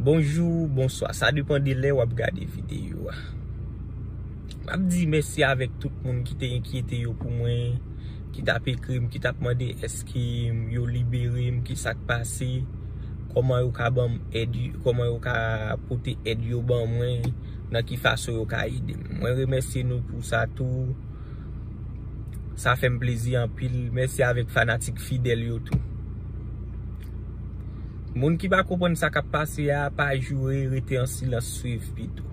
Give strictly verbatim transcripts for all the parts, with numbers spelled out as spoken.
Bonjou, bonswa, sa depann de lè w ap gade videyo a. M ap di mèsi avèk tout moun ki te enkyete yo pou mwen, ki t ap ekri m, ki t ap mande èske yo libere m, ki sa k pase, kòman yo ka ban m èd, kòman yo ka pote èd yo ban mwen, nan ki fason yo ka ede m. Mwen remèsye nou pou sa tou. Sa fè m plezi anpil. Mèsi avèk fanatik fidèl yo tou. Moun ki pa konprann sa k ap pase a, pa joure, rete an silans, swiv pito.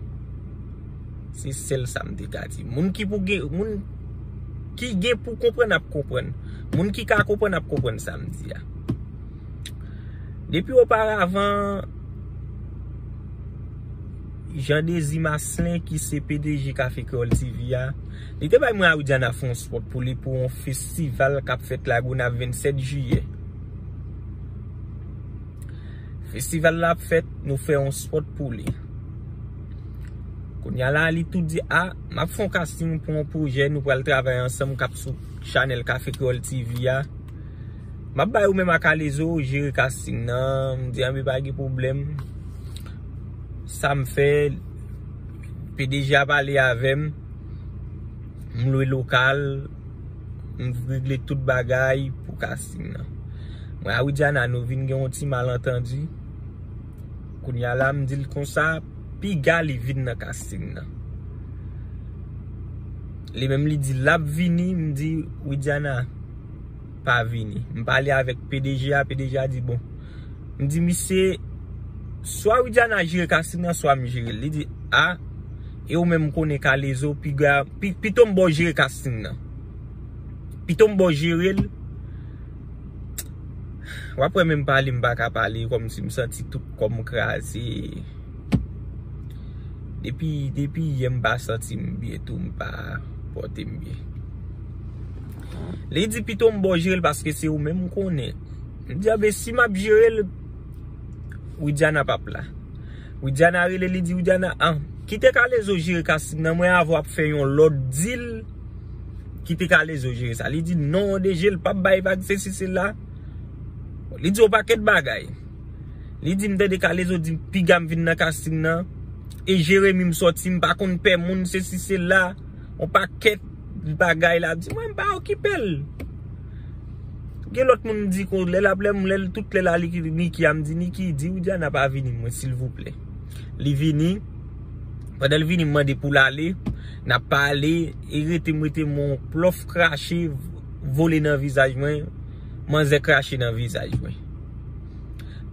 Se sèl sa m te ka di. Moun ki pou gen, moun ki gen pou konprann ap konprann. Moun ki ka konprann ap konprann sa m di a. Depi oparavan, Jean Désir Marcelin, ki se P D G Café Créole T V a, li te bay mwen a Widiana fè yon spot pou li pou yon festival k ap fèt Lagonav vennsèt jiyè. Festival la ap fèt, nou fè yon spot pou li. Kounye a la, li tou di, a, m ap fè yon casting pou yon pwojè, nou pral travay ansanm k ap sou chanèl Café Créole T V a. M ap bay ou menm ak Alezo jere casting nan. M di, anben, pa gen pwoblèm. Sa m fè, P D G a pale avè m. M lwe lokal. M regle tout bagay pou casting nan. Mwen a Widiana, nou vin gen yon ti malantandi. Kounye a la, m di l konsa, piga li vin nan casting nan. Li menm li di l ap vini, m di, Widiana, pa vini. M pale avèk P D G a, P D G a di, bon. M di, misye, swa Widiana jere casting nan, swa m jere l. Li di, a, e ou menm konnen k Alezo, piga, pi, pito m ba w jere casting nan. Pito m ba w jere l. W ap wè menm pale m pa ka pale, kòmsi m santi tout kò m kraze. Depi, depi yè m pa santi m byen tou, m pa pòte m byen. Li di pito m ba w jere l paske se ou menm m konnen. M di, anben, si m ap jere l, Widiana p ap la. Widiana rele, li di, Widiana, an, kite Kalezo jere casting nan, mwen avè w ap fè yon lòt deal, kite Kalezo jere sa. Li di, non, de je l p ap bay vag, sesi, sela. Li di yon pakèt bagay. Li di, m tande Kalezo di, piga m vin nan casting nan, e Jeremi m sòti, m pa konn pè moun, sesi, sela. Yon pakèt bagay la, di mwen m pa okipe l. Gen lòt moun m di kon lè l ap lè m lè l tout lè la li Niki a m di Niki di Widiana pa vini mwen silvouplè. Li vini. Pandan l vini m mande pou l ale. N ap pale e rete m rete m yon plòf krache vole nan vizaj mwen. Manzè krache nan vizaj mwen.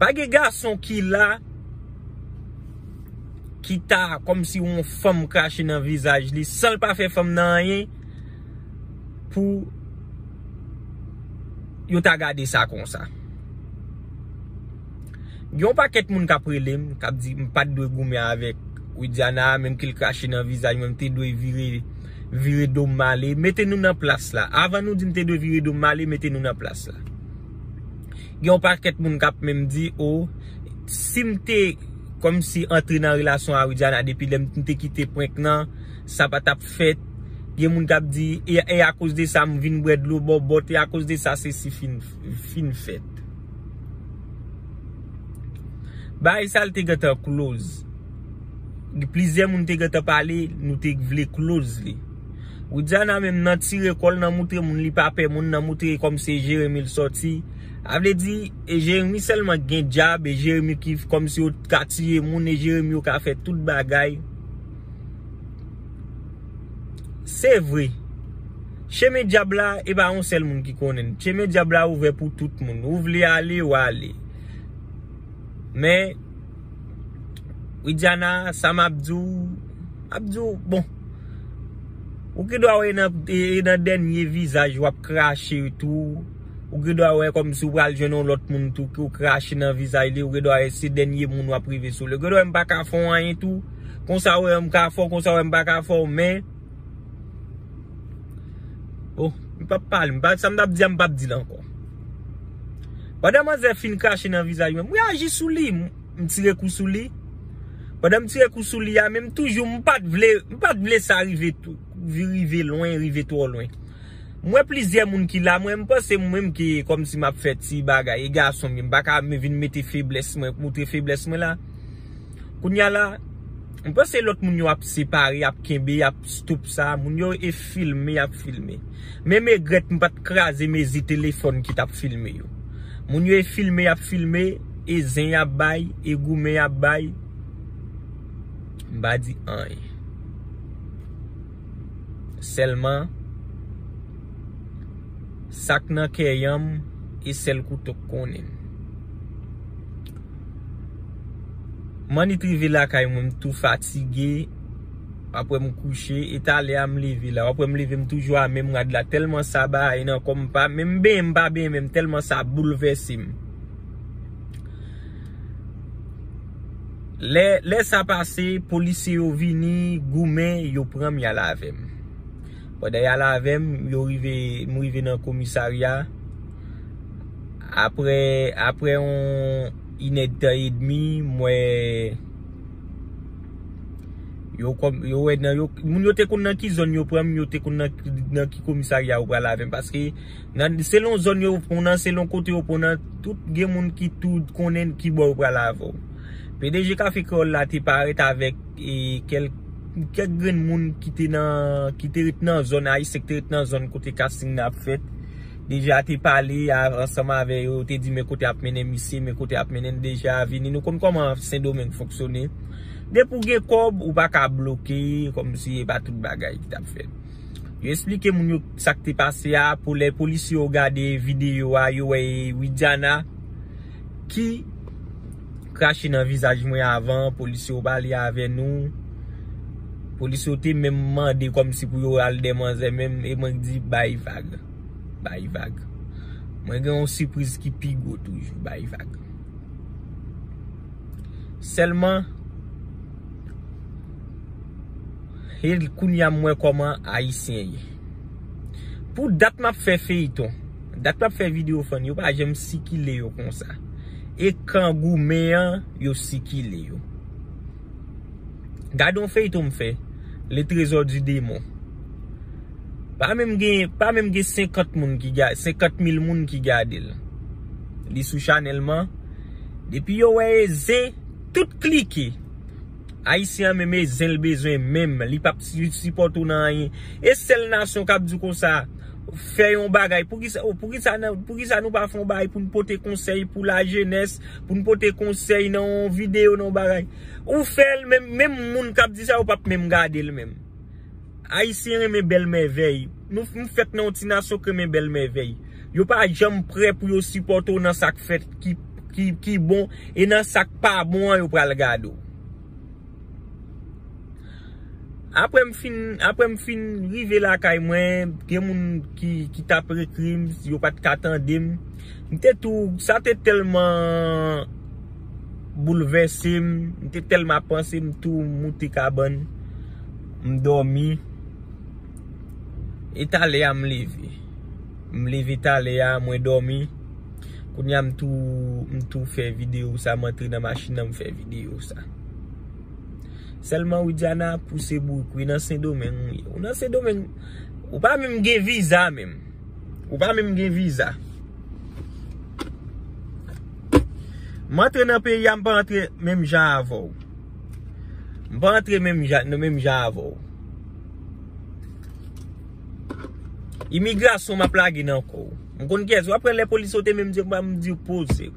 Pa gen gason ki la ki ta kòmsi yon fanm krache nan vizaj li san l pa fè fanm nan anyen pou yo ta gade sa konsa. Gen yon pakèt moun k ap rele m k ap di m pa t dwe goumen avèk Widiana menm ke l krache nan vizaj mwen m te dwe vire vire do m ale mete nou nan plas la avan nou di m te dwe vire do m ale mete nou nan plas la. Gen yon pakèt moun k ap menm di o si m te kòmsi antre nan relasyon a Widiana depi lè m te kite prank nan sa pa t ap fèt. Gen moun k ap di e, e akoz de sa m vin bwè dlo bòbòt e akoz de sa sesi fin, fin fèt. Bagay sa l te gentan close. Plizyè moun te gentan pale nou te vle close li. Widiana menm nan tire kò l nan moutre moun li pa pè moun nan moutre kòmsi e Jeremi l sòti. A vle di e Jeremi sèlman k gen djab e Jeremi ki kòmsi yo ka tiye moun e Jeremi yo ka fè tout bagay. Se vre. Chemen dyab la e pa yon sèl moun ki konnen l. Chemen dyab la ouvè pou tout moun. Ou vle ale w ale. Men Widiana sa m ap di w ap di w bon. Ou gen dwa wè nan e nan dènye vizaj w ap krache tou. Ou gen dwa wè kòmsi w pral jwenn yon lòt moun tou ki w krache nan vizaj li ou gen dwa wè se dènye moun w ap rive sou li ou gen dwa wè m pa ka fè w anyen tou. Konsa w wè m ka fè w konsa w wè m pa ka fè w men. Bon, m p ap pale m pa sa m t ap di a m p ap di l ankò. Pandan manzè fin krache nan vizaj mwen m reyaji sou li m tire kou sou li. Pandan m tire kou sou li a men m toujou m pa t vle m pa t vle sa rive tou rive lwen rive twò lwen. M wè plizyè moun ki la mwen m panse mwen m ki kòmsi m ap fè ti bagay e gason m ye m pa ka vin mete feblès mwen moutre feblès mwen la. Kounye a la, m panse lòt moun yo ap separe, ap kenbe, ap stop sa. Moun yo e filme, ap filme. Men m regrèt m pa t kraze mezi telefòn ki t ap filme yo. Moun yo e filme, ap filme, e zen y ap bay, e goumen y ap bay. M pa di anyen. Sèlman, sa k nan kè yanm, e sèl kouto k konnen m. M annik rive lakay mwen, m tou fatige. W ap wè m kouche, e talè a m leve la. W ap wè m leve, m toujou a menm rad la. Tèlman sa bagay nan kò m, pa menm benyen, m pa benyen menm, tèlman sa boulvèse m. Lè, lè sa pase, polisye yo vini, goumen, yo pran m, y al avè m. Pandan y al avè m, yo rive, m rive nan komisarya. Apre, apre yon inèdtan edmi, m wè yo kòm, yo wè nan yo, moun yo te konn nan ki zòn yo pran m, yo te konn nan, nan ki komisarya yo pral avè m. Paske nan, selon zòn yo pran w nan, selon kote yo pran w nan, tout gen moun ki tou konnen ki bò yo pral avè w. P D G Kafe Kreyòl la te parèt avèk, e, kèl-, kèk grenn moun ki te nan, ki te ret nan zòn, Ayisyen ki te ret nan zòn kote casting nan ap fèt. Deja te pale a, ansanm avè yo, yo te di men kote ap mennen misye, men kote ap mennen l. Deja vini, nou konn kòman Sendomeng fonksyone. Depi w gen kòb, ou pa ka bloke, kòmsi e pa tout bagay ki t ap fèt. Yo eksplike moun yo sa k te pase a, pou lè polisye yo gade videyo a, yo wè e Widiana ki krache nan vizaj mwen avan, polisye yo pale avè nou. Polisye yo te menm mande kòmsi pou yo al dèyè manzè menm, e mwen di bay vag. Bay vag. Mwen gen yon sipriz ki pi gwo toujou, bay vag. Sèlman, e kounye a m wè kòman Ayisyen ye. Pou dat m ap fè feyton, dat m ap fè videyo fann, yo pa janm sikile yo konsa. E kan goumen an, yo sikile yo. Gade yon feyton m fè, Le Trésor du Démon. Pa menm gen, pa menm gen senkant moun ki ga-, senkant mil moun ki gade l. Li sou chanèl man. Depi yo wè e zen, tout klike. Ayisyen an menm e zen l bezwen menm. Li p ap si-, sipòte w nan anyen. E sèl nasyon k ap di w konsa, fè yon bagay. Poukisa, poukisa nan, poukisa nou pa fè yon bagay pou n pote konsèy pou lajenès, pou n pote konsèy nan yon videyo, nan yon bagay? Ou fè l, menm, menm moun k ap di sa, yo p ap menm gade l menm. Ayisyen renmen bèl mèvèy. Nou, nou fèt nan yon ti nasyon k renmen bèl mèvèy. Yo pa janm prè pou yo sipòte w nan sa k fèt ki, ki, ki bon, e nan sa k pa bon an, yo pral gade w. Apre m fin, apre m fin rive lakay mwen, gen moun ki, ki t ap ekri m, yo pa t ka tande m. M te tou, sa te tèlman boulvèse m, m te tèlman panse m tou moute kabann, m dòmi. E talè a m leve. M leve talè a, mwen dòmi. Kounye a m tou, m tou fè videyo sa, m antre nan machin nan, m fè videyo sa. Sèlman Widiana pouse bourik, wi, nan Sendomeng, wi. Ou nan Sendomeng, ou pa menm gen viza menm. Ou pa menm gen viza. M antre nan peyi a, m pa antre menm jan avè w. M pa antre menm jan, nan menm jan avè w. Imigrasyon m ap lage nan kò w. M konn kiyès. W ap wè lè polis yo te menm di m, m di w poze.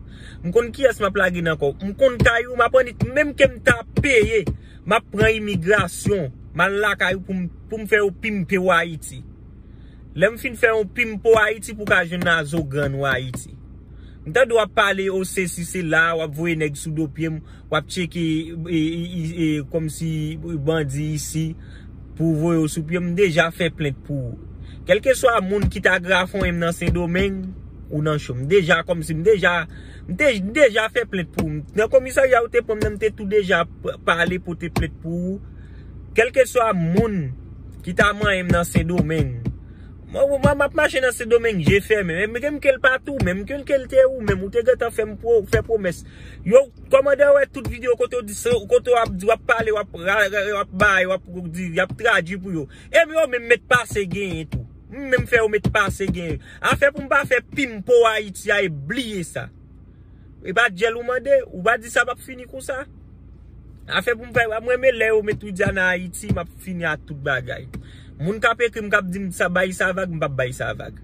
M konn kiyès m ap lage nan kò w. M konn kay ou, m ap annik, menm ke m ta peye, m ap pran imigrasyon. M al lakay ou pou m, pou m fè yo pimpe w Ayiti. Lè m fin fè yon pimpo Ayiti pou ka jwenn Azogrann ou Ayiti. M tande w ap pale o sesi sela, w ap voye nèg sou do pye m, w ap tcheke, e, e, e, e, kòmsi bandi isi pou voye w sou pye m. M deja fè plent pou ou. Kèlkeswa moun ki ta grafonyen m nan Sendomeng, ou nan cho. M deja kòmsi, m deja, m te, m deja fè plent pou ou. Nan komisarya ou te pran m nan, m te tou deja p-, pale pote plent pou ou. Kèlkeswa moun ki ta manyen m nan Sendomeng. Mwen, mwen, m ap mache nan Sendomeng, je fèmen. Men, men, men ke l pa tou, men ke l, ke l te ou menm, ou te gentan fè m pwo-, fè pwomès. Yo, kòmandan yo wè tout videyo kote w di, kote w ap di, w ap pale, w ap ra-, ra-, w ap bay, w ap di, y ap tradui pou yo. Epi yo menm met pase genyen tou. M menm fè yo met pase genyen. Afè pou m pa fè pimpo Ayiti a, e bliye sa. E pa djèl ou mande, ou pa di sa p ap fini konsa. Afè pou m fè, mwen renmen lè yo met Widiana Ayiti, m ap fini ak tout bagay. Moun k ap ekri m, k ap di m sa, bay sa vag, m p ap bay sa vag.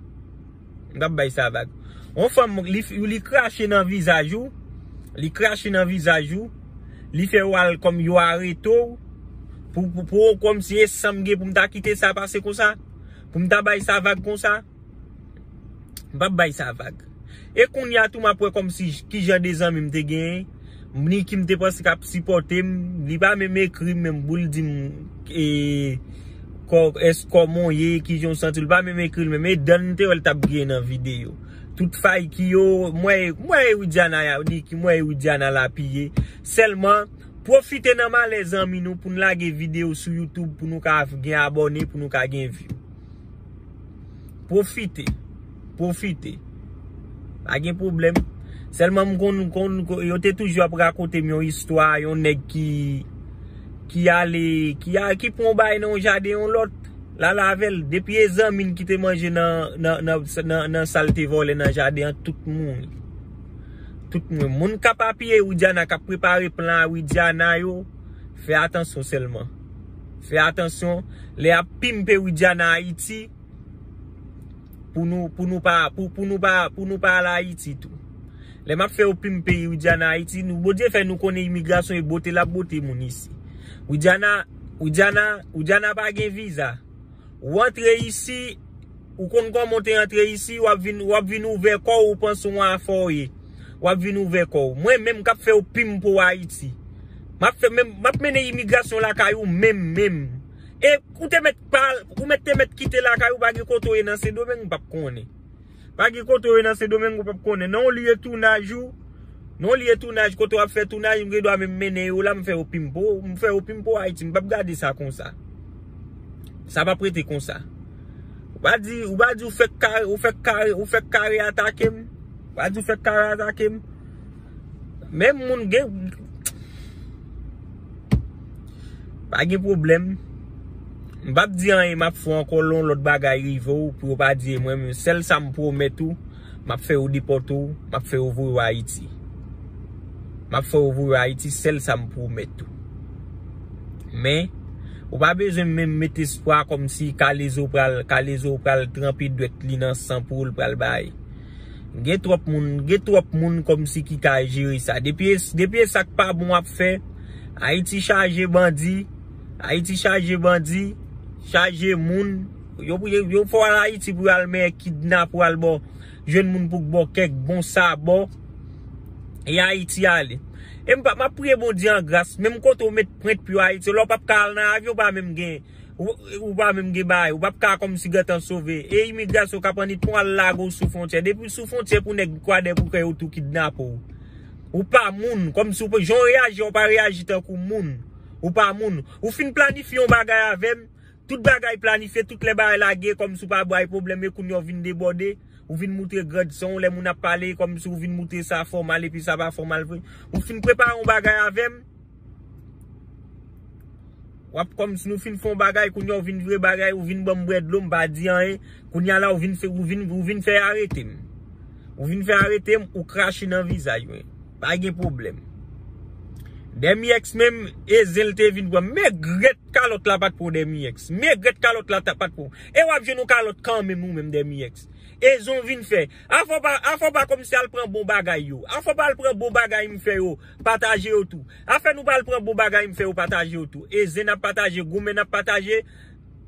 M p ap bay sa vag. Yon fanm, li, li krache nan vizaj ou, li krache nan vizaj ou, li fè w al kòm yo arete w, pou, pou, pou, kòmsi e san m gen pou m ta kite sa pase konsa, pou m ta bay sa vag konsa. M p ap bay sa vag. E kounye a tou, m ap wè kòmsi j- ki jan de zanmi m te genyen. Niki m te panse k ap sipòte m. Li pa menm ekri m menm pou l di m e, kò, èske kòman w ye, ki jan w santi w. Li pa menm ekri l menm. E dan m te wè l t ap griyen nan videyo. Tout fay ki yo, mwen, mwen e Widiana, Niki, mwen e Widiana lapiye. Sèlman, pwofite nan malè zanmi nou pou n lage videyo sou YouTube pou nou ka gen abòne, pou nou ka gen view. Pwofite. Pwofite. Pa gen pwoblèm. Sèlman m konn, konn, yo te toujou ap rakonte m yon istwa, yon nèg ki, ki ale, ki a, ki pran yon bagay nan yon jaden yon lòt, l ale avè l. Depi e zanmi n ki te manje nan, nan, nan, nan, nan sa l te vòlè nan jaden an, tout mouri. Tout mouri. Moun k ap apiye Widiana, k ap prepare plan a Widiana yo, fè atansyon sèlman. Fè atansyon. Lè y ap pimpe Widiana Ayiti, pou nou, pou nou pa, pou, pou nou pa, pou nou pa al Ayiti tou. Lè m ap fè yo pimpe Widiana Ayiti, nou, Bondye fè nou konnen imigrasyon e bote l ap bote moun isi. Widiana, Widiana, Widiana pa gen viza. Ou antre isi, ou konn kòman w te antre isi, w ap vin, w ap vin ouvè kò w, ou panse w afòye. W ap vin ouvè kò w. Mwen menm k ap fè yo pimpe w Ayiti. M ap fè menm, m ap mennen imigrasyon lakay ou menm, menm. E ou te mèt pa, ou mèt te mèt kite lakay ou, pa gen kote w ye nan Sendomeng, m p ap konnen. Pa gen kote w ye nan Sendomeng, ou p ap konnen. Nan yon lye tounaj ou, nan yon lye tounaj, kote w ap fè tounaj, m gen dwa menm mennen yo la, m fè yo pimpe w, m fè yo pimpe w Ayiti, m p ap gade sa konsa. Sa p ap rete konsa. Ou pa di, ou pa di ou fèk kare, ou fèk kare, ou fèk kare atake m. Ou pa di ou fèk kare atake m. Menm moun gen, pa gen pwoblèm. M p ap di anyen, m ap fè ankò lè yon lòt bagay rive w, pou yo pa di e mwen menm. Sèl sa m pwomèt ou, m ap fè yo depòte w, m ap fè yo voye w Ayiti. M ap fè yo voye w Ayiti, sèl sa m pwomèt ou. Men, ou pa bezwen menm met espwa kòmsi Kalezo pral, Kalezo pral tranpe dwèt li nan san pou l pral bay. Gen twòp moun, gen twòp moun kòmsi ki ka jere sa. Depi, depi e sa k pa bon w ap fè, Ayiti chaje bandi, Ayiti chaje bandi, chaje moun. Yo, yo, yo fè w al Ayiti pou y al men kidnape w al bò, jwenn moun pou k bò kèk bon sabò. E Ayiti ale. E m pa, m ap priye Bondye an gras, menm kote w met pwent pye w Ayiti, lè w p ap ka al nan avyon, w pa menm gen, ou, ou pa menm gen bagay, ou p ap ka kòmsi gentan sove. E imigrasyon k ap annik pran al lage w sou fwontyè. Depi w sou fwontyè pou nèg kwadèboukè yo tou kidnape w. Ou pa moun, kòmsi w pa, jan w reyaji, w pa reyaji tankou moun. Ou pa moun. Ou fin planifye yon bagay avè m, tout bagay planifye, tout lè bagay lage, kòmsi w pa bay pwoblèm, e kounye a w vin debòde, ou vin moutre grandson w, lè moun ap pale, kòmsi w vin moutre sa fòmal, epi sa pa fòmal vre. Ou fin prepare yon bagay avè m, w ap kòmsi nou fin fè yon bagay, kounye a w vin vire bagay, ou vin ban m bwè dlo, m pa di anyen, kounye a la w vin fè, ou vin, ou vin fè arete m. Ou vin fè arete m, ou krache nan vizaj mwen. Pa gen pwoblèm. Dèmi èks menm, e zen l te vin pran. Megrèt kalòt la pa t pran Dèmi èks. Megrèt kalòt la ta pa t pran. E w ap jwenn yon kalòt kanmenm ou menm Dèmi èks. E zen w vin fè. Afè w pa, afè w pa kòmsi al pran bon bagay yo. Afè w pa al pran bon bagay m fè yo. Pataje yo tou. Afè nou pa al pran bon bagay m fè yo, pataje yo tou. E zen n ap pataje, goumen n ap pataje.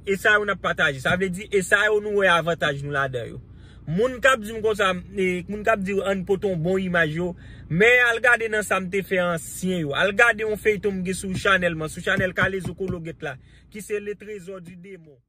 E sa yo n ap pataje. Sa vle di, e sa yo nou wè avantaj nou ladan yo. Moun k ap di m konsa, e, moun k ap di ann pote yon bon imaj yo, men al gade nan sa m te fè ansyen yo. Al gade yon feyton m gen sou chanèl mwen, sou chanèl Kalezo Kologèt la, ki se Le Trésor du Démon.